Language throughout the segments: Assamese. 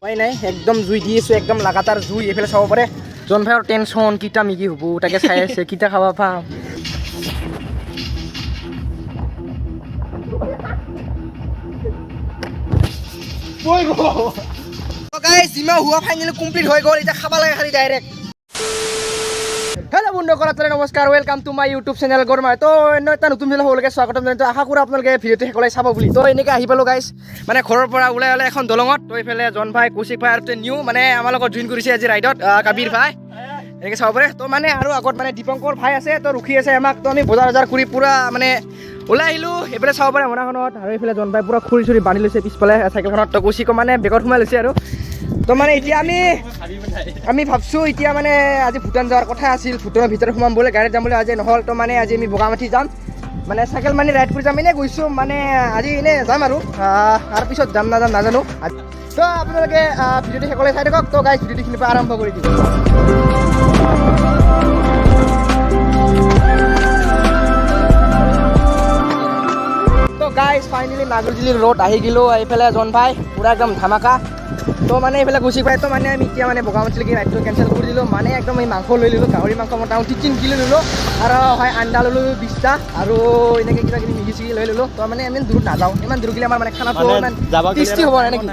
উপায় নাই, একদম জুই দি আছোঁ, একদম লাগাতাৰ জুই। এইফালে চাব পাৰে জন ভাইৰ টেনশ্যন, কিটা মেগী হ'ব তাকে চাই আছে, কিটা খাব পাম। জিমা হোৱা ফাইনেলি কমপ্লিট হৈ গ'ল, এতিয়া খাব লাগে খালি ডাইৰেক্ট। হেল্ল' বন্ধুসকল, আপোনালোকে নমস্কাৰ, welcome to my YouTube channel গৰমা। তো অন্য এটা নতুন ভিডিঅ' সকলোকে স্বাগতম জনাইছোঁ। আশা কৰোঁ আপোনালোকে ভিডিঅ'টো শেষলৈ চাব বুলি। তো এনেকৈ আহি পালোঁ গাইছ, মানে ঘৰৰ পৰা ওলাই ওলাই এখন দলঙত। তো এইফালে জন ভাই, কৌশিক ভাই আৰু নিউ মানে আমাৰ লগত জইন কৰিছে আজি ৰাইডত কাবিৰ ভাই, এনেকৈ চাব পাৰে। তো মানে আৰু আগত মানে দীপংকৰ ভাই আছে, তো ৰখি আছে আমাক। তো আমি বজাৰ বজাৰ কৰি পূৰা মানে ওলাই আহিলোঁ। এইফালে চাব পাৰে মোনাখনত আৰু এইফালে জন ভাই পূৰা খৰি চৰি বান্ধি লৈছে পিছফালে চাইকেলখনত। তো কৌশিকো মানে বেগত সোমাই লৈছে। আৰু তো মানে এতিয়া আমি আমি ভাবছোঁ এতিয়া মানে আজি ভূটান যোৱাৰ কথা আছিল, ভূটানৰ ভিতৰত সোমাম বুলি, গাড়ীত যাম বুলি, আজি নহ'ল। তো মানে আজি আমি বগামাটি যাম, মানে চাইকেল মানে ৰাইড কৰি যাম, এনেই গৈছোঁ মানে আজি এনেই যাম আৰু তাৰ পিছত যাম নাযাম নাজানো। তো আপোনালোকে ভিডিঅ'টো শেষলৈ চাই থাকক। তো গাইজ, ভিডিঅ'টো এইখিনিৰ পৰা আৰম্ভ কৰি দিওঁ। তো গাইজ, ফাইনেলি নাগৰজুলি ৰোড আহি গ'লোঁ। এইফালে জন ভাই পূৰা একদম ধামাকা। তো মানে এইফালে গুচি পাই। তো মানে আমি এতিয়া মানে বগামাটিলৈকে ৰাইডটো কেঞ্চেল কৰি দিলোঁ। মানে একদম এই মাংস লৈ ল'লোঁ, গাহৰি মাংস মোটামুটি 3 কিলো ল'লোঁ আৰু হয় আণ্ডা ল'লোঁ 20টা আৰু এনেকৈ কিবা কিবি মেগি চেগি লৈ ল'লোঁ। তো মানে ইমান দূৰত নাযাওঁ, ইমান দূৰ গ'লে আমাৰ মানে খানাটো ইমান টেষ্টি হ'ব নাই নেকি।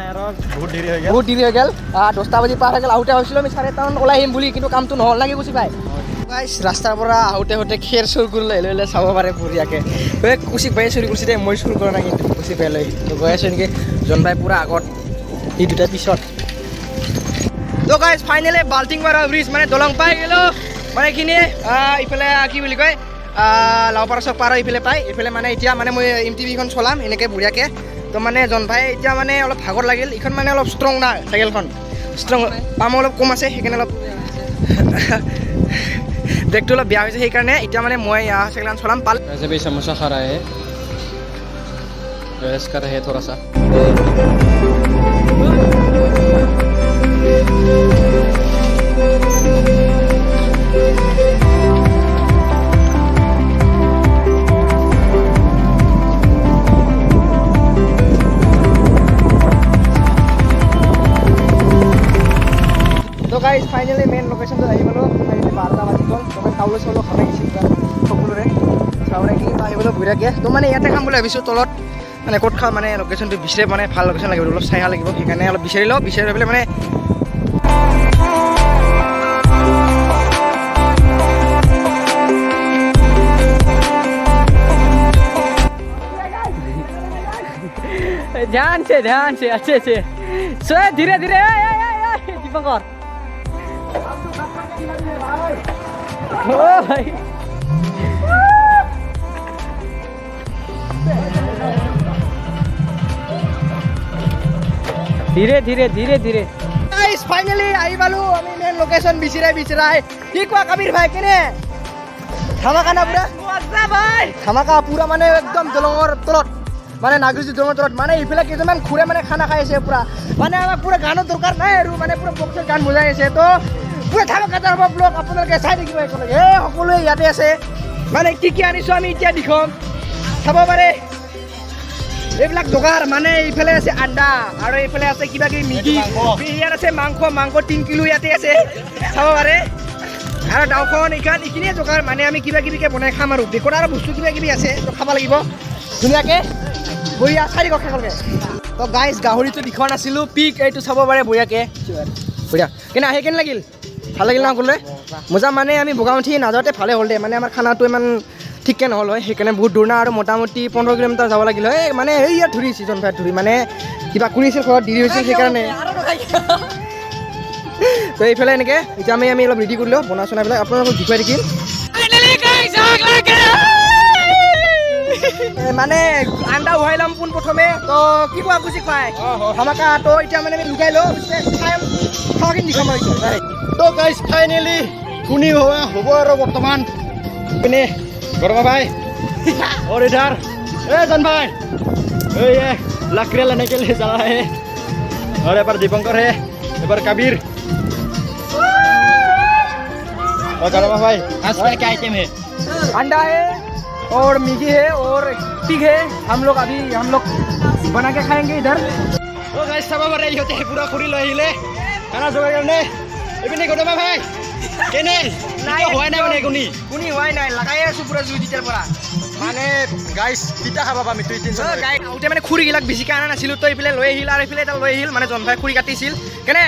বহুত দেৰি হৈ গ'ল। বহুত দেৰি হৈ গ'ল, 10টা বাজি পাৰ হৈ গ'ল। আহোঁতে ভাবিছিলোঁ আমি 4:30মান ওলাই আহিম বুলি, কিন্তু কামটো নহ'ল নাকি গুচি পাই। গাইছ, ৰাস্তাৰ পৰা আহোঁতে আহোঁতে খেৰ চুৰ কৰি লৈ লৈ চাব পাৰে বঢ়িয়াকৈ। এই কুচিক ভাই চুৰি কৰিছে দেই, মই চুৰ কৰা নাই কিন্তু, কুচিক ভাই লৈ তো গৈ আছোঁ এনেকৈ। জন ভাই পূৰা আগত, এই দুটা পিছত। তো গাইছ, ফাইনেলি বাল্টিংপাৰা ব্ৰিজ মানে দলং পাই গ'লোঁ। মানে এইখিনি ইফালে কি বুলি কয়, লাওপাৰা চক পাৰ এইফালে পাই। এইফালে মানে এতিয়া মানে মই এম টি বিখন চলাম এনেকৈ বঢ়িয়াকৈ। তো মানে জন ভাই এতিয়া মানে অলপ ভাগৰ লাগিল। এইখন মানে অলপ ষ্ট্ৰং না চাইকেলখন, ষ্ট্ৰং পামো অলপ কম আছে, সেইকাৰণে অলপ ব্ৰেকটো অলপ বেয়া হৈছে, সেইকাৰণে এতিয়া মানে মই চাইকেলখন চলাম পাল। वैसे भी समोसा खा रहा है, रेस्ट कर रहे हैं थोड़ा सा। তো গাইজ, ফাইনেলি মেইন লোকেশ্যনটোত আহি পালোঁ। ফাইনেলি 12টা বাজি গ'ল। তো মানে তাউলো চাউলো খাব গৈছিল সকলোৰে চাউলে কি আহি গ'লো বঢ়িয়াকৈ। তো মানে ইয়াতে খাম বুলি ভাবিছোঁ তলত। মানে ক'ত খাওঁ, মানে লোকেশ্যনটো বিচাৰি মানে ভাল লোকেশ্যন লাগিব, অলপ চাইহা লাগিব, সেইকাৰণে অলপ বিচাৰি লওঁ। বিচাৰি লৈ পেলাই মানে ध्यान से, ध्यान से, अच्छे से सोए, धीरे धीरे। ए, ए, ए, ए, दीपंकर, ओ भाई, धीरे धीरे, धीरे धीरे। গাইজ, ফাইনেলি আহি পালোঁ আমি মেইন লোকেশ্যন বিচাৰাই বিচাৰাই। কি কোৱা কাবিৰ ভাই, কেনে ধামাকা না পুৰা? ভাই। ধামাকা পুৰা, মানে একদম দলঙৰ তলত, মানে নাগৰিক দলঙৰ তলত। মানে এইফালে কেইজনমান খুৰে মানে খানা খাই আছে পুৰা, মানে আমাক পুৰা গানৰ দৰকাৰ নাই আৰু, মানে পুৰা বক্সৰ গান বজাই আছে। তো পুৰা ধামাকা হ'ব ব্লগ, আপোনালোকে চাই থাকিব একেলগে। এই সকলোৱে ইয়াতে আছে। মানে কি কি আনিছোঁ আমি এতিয়া দেখুৱাম, চাব পাৰে এইবিলাক যোগাৰ। মানে এইফালে আছে আণ্ডা আৰু এইফালে আছে কিবা কিবি মেগী, ইয়াত আছে মাংস, মাংস 3 কিলো ইয়াতে আছে, চাব পাৰে। আৰু দাওখন এইখন, এইখিনিয়ে যোগাৰ। মানে আমি কিবা কিবিকে বনাই খাম আৰু বেকত আৰু বস্তু কিবা কিবি আছে, তো খাব লাগিব ধুনীয়াকৈ বঢ়িয়া। চাই থাকক শেষলৈকে। তো গাইজ, গাহৰিটো দেখুওৱা নাছিলোঁ, পিক এইটো চাব পাৰে বঢ়িয়াকৈ, বঢ়িয়া। কেনে আহি কেনে লাগিল? ভাল লাগিল না সকলোৰে? মজা। মানে আমি বগামাটি নাযাওঁতে ভালে হ'ল দে, মানে আমাৰ খানাটো ইমান ঠিককৈ নহ'ল হয়, সেইকাৰণে বহুত দূৰ না আৰু মোটামুটি 15 কিলোমিটাৰ যাব লাগিল হয়। মানে এই ইয়াত ধৰি ছিজন ভাই ধৰি মানে কিবা কৰিছিল, ঘৰত দেৰি হৈছিল সেইকাৰণে। তো এইফালে এনেকৈ এতিয়া আমি আমি অলপ ৰেডি কৰিলোঁ, বনা চনাবিলাক আপোনালোকক দেখুৱাই থাকিম। মানে আণ্ডা উহাই ল'ম পোনপ্ৰথমে। তো কি কোৱা বুজি পাই ধামাকা। তো এতিয়া মানে আমি লুকাই লওঁ, খাই খোৱাখিনি দেখুৱাম আৰু এতিয়া। তো গাইজ, ফাইনেলি খুনি হোৱা হ'ব আৰু বৰ্তমান পিনে গৰমা भाई और इधर ए जन भाई, ए ये लकड़ी लेने के लिए चला है और यहाँ पर दीपंकर है, यहाँ पर कबीर और गरमा भाई। आज क्या आइटम है? अंडा है और मैगी है और पिग है। हम लोग अभी हम लोग बना के खाएंगे इधर। অ' গাইজ, চাব পাৰে, ইহঁতে পুৰা খৰি লৈ আহিলে খানা যোগাৰ কাৰণে। এইপিনে গৌতমা ভাই, কেনে নাই হোৱাই নাই মানে কোনি? কোনি হোৱাই নাই, লগাই আছো পুৰা জুই তেতিয়াৰ পৰা। মানে গাইজ, তিতা খাব পাম তুই টেনচন। গাই আহোঁতে মানে খুৰীগিলাক বেছিকৈ অনা নাছিলোঁ, তো এইফালে লৈ আহিল আৰু এইফালে এটা লৈ আহিল। মানে জনভাই খুৰী কাটিছিল। কেনে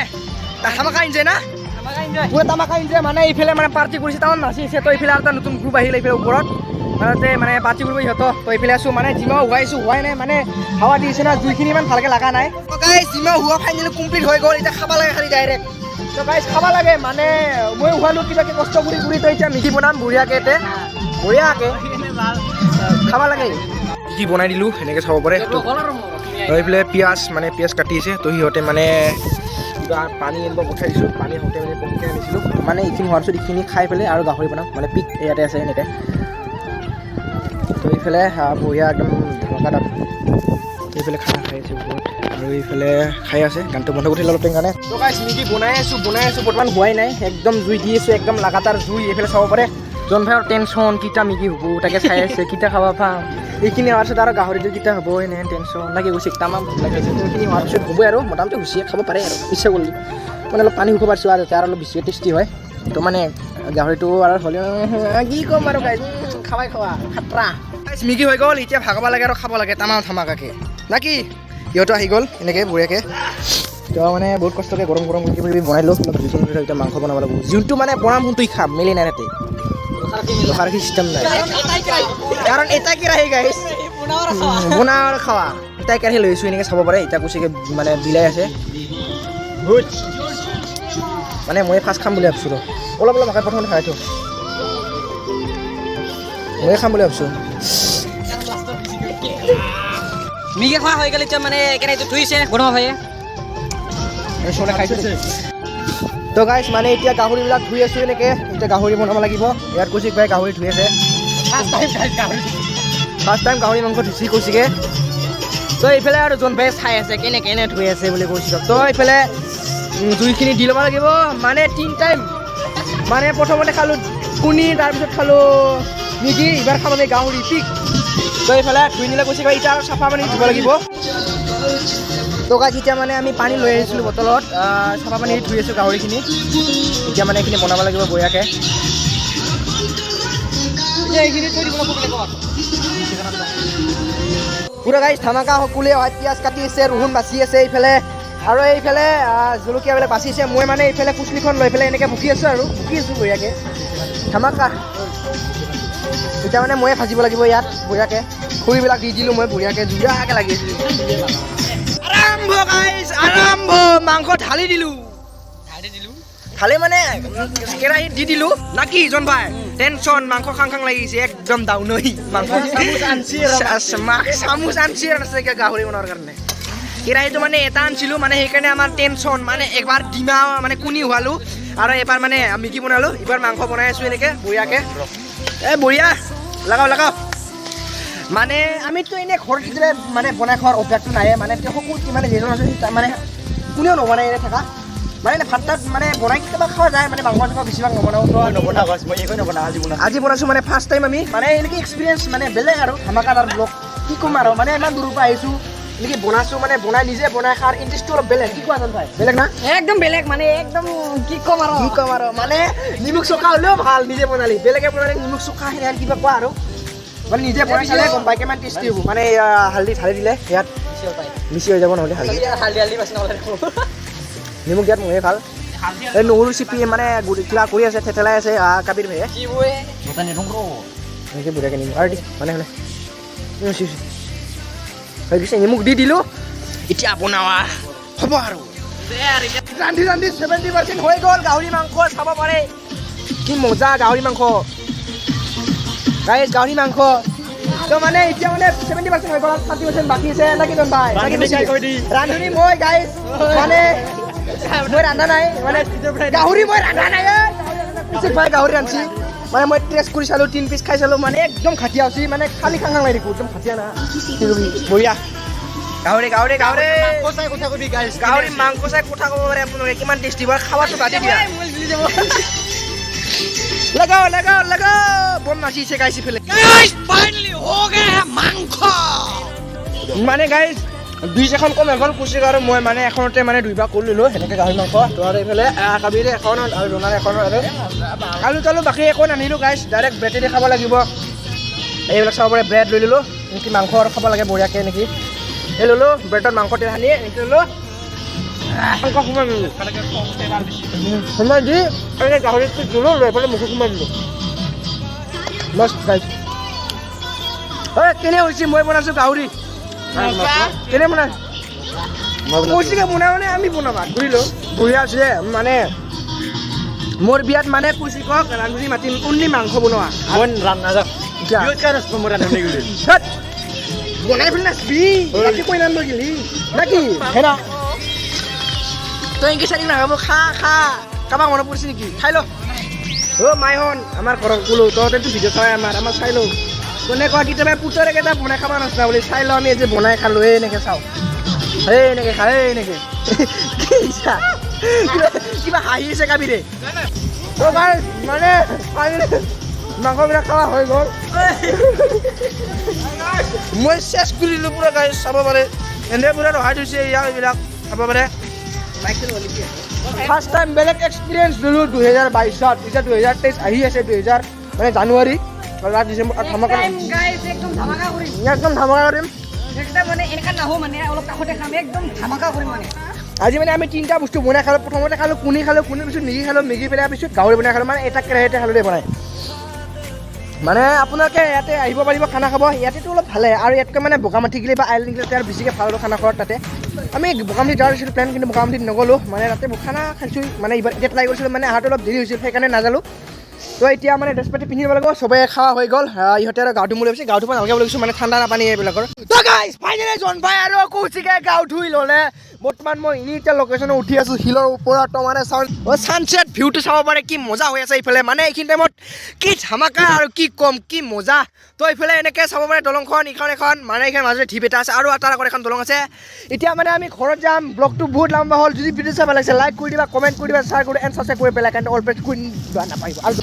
তামাকা এনজয় না? পুৰা তামাকা এনজয়। মানে এইফালে মানে পাৰ্টি কৰিছে, তামান নাচিছে। তো এইফালে আৰু এটা নতুন গ্ৰুপ আহিল এইফালে ওপৰত, মানে তাতে মানে পাৰ্টি কৰিব সিহঁতৰ। তো এইফালে আছোঁ, মানে জিমা হোৱাইছোঁ, হোৱাই নাই, মানে হাৱা দিছে না, জুইখিনি ইমান ভালকৈ লগা নাই। গাইজ, জিমা হোৱা ফাইনেলি কমপ্লিট হৈ গ'ল, এতিয়া খাব লাগে খালি ডাইৰেক্ট। তো গাইজ, খাব লাগে, মানে মই হোৱালোঁ কিবাকে কষ্ট কৰি কৰি। তো এতিয়া মেগী বনাম বঢ়িয়াকৈ, ইয়াতে বঢ়িয়াকৈ খাব লাগে। কি বনাই দিলোঁ সেনেকৈ চাব পাৰে। তো এইফালে পিঁয়াজ, মানে পিঁয়াজ কাটি আছে। তো সিহঁতে মানে কিবা পানী আনিব পঠাই দিছোঁ। পানী হওঁতে মানে কমকৈ আনিছিলোঁ। মানে এইখিনি হোৱাৰ পিছত এইখিনি খাই পেলাই আৰু গাহৰি বনাম। মানে পিক ইয়াতে আছে এনেকৈ। তো এইফালে বঢ়িয়া একদম ধামাকা তাত। তো এইফালে খানা খাই আছে ওপৰত আৰু এইফালে খাই আছে। গানটো বন্ধ কৰি অলপ কাৰণে। তো গাইছ, মেগী বনাই আছোঁ, বনাই আছোঁ, বৰ্তমান হোৱাই নাই। একদম জুই দি আছোঁ, একদম লাগাতাৰ জুই। এইফালে চাব পাৰে, জন ভাইৰ টেনশ্যন, কেইটা মেগী হ'ব তাকে চাই আছে, কেইটা খাব পাম। এইখিনি হোৱাৰ পিছত আৰু গাহৰিটো কেইটা হ'ব, এনেহেন টেনশ্যন লাগি গৈছে। তামাম ভোক লাগি আছে। তো এইখিনি হোৱাৰ পিছত হ'বই আৰু মোটামুটি হুচিয়ে খাব পাৰে আৰু ইচ্ছা কৰিলে। মানে অলপ পানী শুকাব পাৰিছোঁ আৰু যাতে আৰু অলপ বেছিয়ে টেষ্টি হয়। তো মানে গাহৰিটো আৰু হ'লেও কি ক'ম আৰু গাইজ, খাৱাই খোৱা খাতৰা। গাইজ, মেগী হৈ গ'ল, এতিয়া ভাগাব লাগে আৰু খাব লাগে তামাম ধামাকাকে, নাকি? ইহঁতো আহি গ'ল এনেকৈ বঢ়িয়াকৈ। তো মানে বহুত কষ্টকৈ গৰম গৰম কিবা কিবি বনাই লওঁ অলপ। জুই এতিয়া মাংস বনাব লাগিব। যোনটো মানে বনাম সোনটোই খাম, মেলি নাই তাতে, ৰখাৰখি চিষ্টেম নাই, কাৰণ এটা কেৰাহী গাইজ, বনা আৰু খাৱা। এটাই কেৰাহী লৈ আহিছোঁ, এনেকৈ চাব পাৰে। এতিয়া কুচিকে মানে বিলাই আছে। মানে মই ফাৰ্ষ্ট খাম বুলি ভাবিছোঁ। ৰ, অলপ অলপ ভাগে প্ৰথমতে খাই থওঁ। ময়ে খাম বুলি ভাবিছোঁ। মেগী খোৱা হৈ গ'ল। এতিয়া মানে কেৰাহীটো ধুইছে গৰমা ভাইয়ে। চলে খাইছোঁ। তো গাইজ, মানে এতিয়া গাহৰিবিলাক ধুই আছোঁ এনেকৈ। এতিয়া গাহৰি বনাব লাগিব। ইয়াত কৌশিক ভাই গাহৰি ধুই আছে। ফাৰ্ষ্ট টাইম গাহৰি মাংস ধুইছি কৌশিকে। তো এইফালে আৰু জন ভাই চাই আছে কেনে কেনে ধুই আছে বুলি কৈছিলোঁ। তো এইফালে জুইখিনি দি ল'ব লাগিব। মানে তিনি টাইম, মানে প্ৰথমতে খালোঁ কণী, তাৰপিছত খালোঁ মেগী, এইবাৰ খাম আমি গাহৰি পিক। তো এইফালে ধুই নিলে কৌশিক ভাই, এতিয়া আৰু চাফা পানী ধুব লাগিব। তো গাইজ, এতিয়া মানে আমি পানী লৈ আহিছিলোঁ বটলত, চাফা পানী ধুই আছোঁ গাহৰিখিনি। এতিয়া মানে এইখিনি বনাব লাগিব বঢ়িয়াকৈ। এতিয়া এইখিনি থৈ দিব লাগিব বেলেগত। পুৰা গাইজ ধামাকা। সকলোৱে হয় পিঁয়াজ কাটি আছে, ৰহুন বাচি আছে এইফালে আৰু এইফালে জলকীয়াবিলাক বাচিছে। মই মানে এইফালে কুচলিখন লৈ পেলাই এনেকৈ বুকি আছোঁ আৰু বুকি আছোঁ বঢ়িয়াকৈ ধামাকা। এতিয়া মানে ময়ে ভাজিব লাগিব ইয়াত বঢ়িয়াকৈ। খৰিবিলাক দি দিলোঁ মই বঢ়িয়াকৈ, জুইয়াকৈ লাগি আছিলোঁ। আৰম্ভ গাইজ, আৰম্ভ। মাংস ঢালি দিলোঁ, ঢালি মানে কেৰাহীত দি দিলোঁ, নাকি জন ভাই? টেনচন, মাংস খাং খাং লাগিছে একদম ডাউন হৈ মাংস। চামুচ আনছি আৰু আছে গাহৰি বনোৱাৰ কাৰণে। কেৰাহীটো মানে এটা আনছিলোঁ, মানে সেইকাৰণে আমাৰ টেনচন। মানে এবাৰ ডিমা মানে কণী হোৱালোঁ আৰু এবাৰ মানে মেগী বনালোঁ, এইবাৰ মাংস বনাই আছোঁ এনেকৈ বঢ়িয়াকৈ। এ বঢ়িয়া, লগাও লগাও। মানে আমিতো এনেই ঘৰত কেতিয়াবা মানে বনাই খোৱাৰ অভ্যাসটো নাই। মানে এতিয়া সকলো মানে যেজন আছে মানে কোনেও নবনাই এনে থকা। মানে এনে ভাত তাত মানে বনাই কেতিয়াবা খোৱা যায়, মানে মাংস চাংস বেছিভাগ নবনাওঁ। তো নবনাওঁ, মই একো নবনাওঁ, আজি বনাওঁ। আজি বনাইছোঁ, মানে ফাৰ্ষ্ট টাইম আমি মানে এনেকৈ এক্সপিৰিয়েঞ্চ মানে বেলেগ আৰু ধামাকাদাৰ ব্লগ। কি ক'ম আৰু, মানে ইমান দূৰৰ পৰা আহিছোঁ, এনেকৈ বনাইছোঁ, মানে বনাই নিজে বনাই খোৱাৰ ইণ্টাৰেষ্টটো অলপ বেলেগ। কি কোৱা জান ভাই, বেলেগ না? একদম বেলেগ, মানে একদম কি ক'ম আৰু। কি ক'ম আৰু, মানে নিমখ চোকা হ'লেও ভাল নিজে বনালি। বেলেগে বনালে নিমখ চোকা সেনেহেন কিবা কোৱা আৰু মানে নিজে বনাই খালে গম পায় কিমান টেষ্টি হ'ব। মানে এয়া হালধি ঢালি দিলে ইয়াত বেছি হৈ যাব, নহ'লে হালধি হালধি হালধি বাছি নহ'লে। নিমখ দিয়াত ময়ে ভাল। এই নহৰু চিপি মানে কিবা কৰি আছে, থেতেলাই আছে কাবিৰ ভাইয়ে এনেকৈ বঢ়িয়াকৈ। নিমখ আৰু দি মানে হ'লে হৈ গৈছে। নিমখ দি দিলোঁ, এতিয়া বনোৱা হ'ব আৰু ৰান্ধি ৰান্ধি 70% হৈ গ'ল গাহৰি মাংস। চাব পাৰে কি মজা গাহৰি মাংস গাইজ, গাহৰি মাংস। তো মানে এতিয়া মানে 70% হৈ গ'ল, 30% বাকী আছে, নাকি জন ভাই? ৰান্ধনি কাই কৈ দি? ৰান্ধনি মই গাইজ। মানে মই ৰান্ধা নাই, মানে গাহৰি মই ৰান্ধা নাই। কুচিক ভাই গাহৰি ৰান্ধছি। মানে মই টেষ্ট কৰি চালোঁ, তিনি পিচ খাই চালোঁ, মানে একদম খাটিয়া হৈছে। মানে খালি খাং খাং লাগি দেখোঁ, একদম খাটিয়া না। কি কবি, বঢ়িয়া গাহৰি, গাহৰি, গাহৰি। চাই কথা কবি গাইজ। গাহৰি মাংস চাই কথা ক'ব পাৰে আপোনালোকে কিমান টেষ্টি হয়। খাৱাটো বাদে দিয়া। লগাও লগাও লগাও, বম নাচিছে গাইছ ইফালে। ফাইনালি हो गया মাংস। মানে গাইজ, ডিছ এখন কম এখন কুচিক আৰু মই মানে এখনতে মানে দুইভাগ কৰি ল'লোঁ সেনেকৈ গাহৰি মাংস। তো আৰু এইফালে কাবিৰে এখন আৰু ৰোণাৰ এখন আৰু আলু চালু বাকী একো নানিলোঁ গাইছ, ডাইৰেক্ট ব্ৰেডেদি খাব লাগিব। এইবিলাক চাব পাৰে, ব্ৰেড লৈ ল'লোঁ নেকি, মাংস আৰু খাব লাগে বঢ়িয়াকৈ নেকি। এই ল'লোঁ ব্ৰেডত মাংস তেল সানি এনেকৈ ল'লোঁ, মাংস সোমাই দিলোঁ, সোমাই দি এই গাহৰিটো দিলোঁ, লৈ পেলাই মুখত সোমাই দিলোঁ। মস্ত গাইছ। ঐ কেনে হৈছে? মই বনাইছোঁ গাহৰি। কেনে বনাই কৌশিকে বনাব নে আমি বনাবা ঘূৰিলো বঢ়িয়া আছে। মানে মোৰ বিয়াত মানে কৌশিকক ৰান্ধনি মাতিম, অনলি মাংস বনোৱা। মই নাযাওঁ। কিয়া? মই ৰান্ধনি বুলি। হেৎ! বনাই পেলাই নাচবি ৰাতি, কৈ নাম গেলি নাকি হেৰা? তই এনেকে চাই নাখাব, খা খা। কাৰোবাক মনত পৰিছে নেকি? খাই ল। অ' মাইহন আমাৰ ঘৰত ক'লো, তহঁতেতো ভিডিঅ' চাই আমাৰ আমাৰ চাই ল। কোনে কয় কেতিয়াবা পুতৰে কেইটা বনাই খাব নাচনা বুলি, চাই ল। আমি আজি বনাই খালো। এই এনেকে চাওঁ, এই এনেকে খা, এই এনেকে। কি ইচ্ছা? কিবা কিবা হাঁহি আছে কাবিৰে। তো গাইছ, মানে ফাইনেলি মাংসবিলাক খোৱা হৈ গ'ল। মই চেচ কৰিলোঁ পুৰা গাইছ, চাব পাৰে। এনে পুৰা ৰখাই থৈছে ইয়াক, এইবিলাক চাব পাৰে। ফাৰ্ষ্ট টাইম বেলেগ এক্সপিৰিয়েঞ্চ ল'লোঁ 2022ত। এতিয়া 2023 আহি আছে, 2000 মানে জানুৱাৰী, লাষ্ট ডিচেম্বৰ ধামাকা। গাইছ, একদম ধামাকা কৰিম। একদম ধামাকা কৰিম। নেক্সট টাইম মানে এনেকা নাহো, মানে অলপ কাষতে খাম, একদম ধামাকা কৰিম মানে। আজি মানে আমি তিনিটা বস্তু বনাই খালোঁ। প্ৰথমতে খালোঁ কণী খালোঁ, কণীৰ পিছত মেগী খালোঁ, মেগী পেলাই পিছত গাহৰি বনাই খালোঁ। মানে এটা কেৰাহীতে খালোঁ দেই বনাই। মানে আপোনালোকে ইয়াতে আহিব পাৰিব খানা খাব। ইয়াতেতো অলপ ভালে আৰু ইয়াতকৈ মানে বগামাটি গ'লে বা আইলেণ্ড গ'লে আৰু বেছিকৈ ভাল হ'ব খানা খোৱাত। তাতে আমি বগামাটি যোৱাৰ আছিলোঁ প্লেন, কিন্তু বগামাটিত নগ'লোঁ। মানে তাতে খানা খাইছোঁ মানে এইবাৰ এতিয়া ট্ৰাই কৰিছিলোঁ, মানে অহাটো অলপ দেৰি হৈছিল, সেইকাৰণে নাযালোঁ। তো এতিয়া মানে ড্ৰেছ পাতি পিন্ধিব লাগিব। চবে খোৱা হৈ গ'ল। ইহঁতে আৰু গা ধুম বুলি ভাবিছে, গা ধুব নালাগে বুলি কৈছোঁ, মানে ঠাণ্ডা নাপানী এইবিলাকৰ। তো গাইছ, ফাইনেলি জন ভাই আৰু কৌশিকে গা ধুই ল'লে। বৰ্তমান মই এনেই এতিয়া লোকেশ্যনত উঠি আছোঁ শিলৰ ওপৰত। তো মানে চাওঁ, ছানছেট ভিউটো চাব পাৰে, কি মজা হৈ আছে এইফালে। মানে এইখিনি টাইমত কি ধামাকা আৰু কি ক'ম, কি মজা। তো এইফালে এনেকৈ চাব পাৰে দলংখন, ইখন এখন মানে এইখন মাজতে ঢিপ এটা আছে আৰু তাৰ আগত এখন দলং আছে। এতিয়া মানে আমি ঘৰত যাম। ব্লগটো বহুত লম্বা হ'ল। যদি ভিডিঅ' চাই ভাল লাগিছে, লাইক কৰি দিবা, কমেণ্ট কৰি দিবা, শ্বেয়াৰ কৰি এণ্ড ছাবস্ক্ৰাইব কৰি পেলাই, কাৰণ অল প্ৰেছ কৰি দিবা নাপাৰিব আৰু।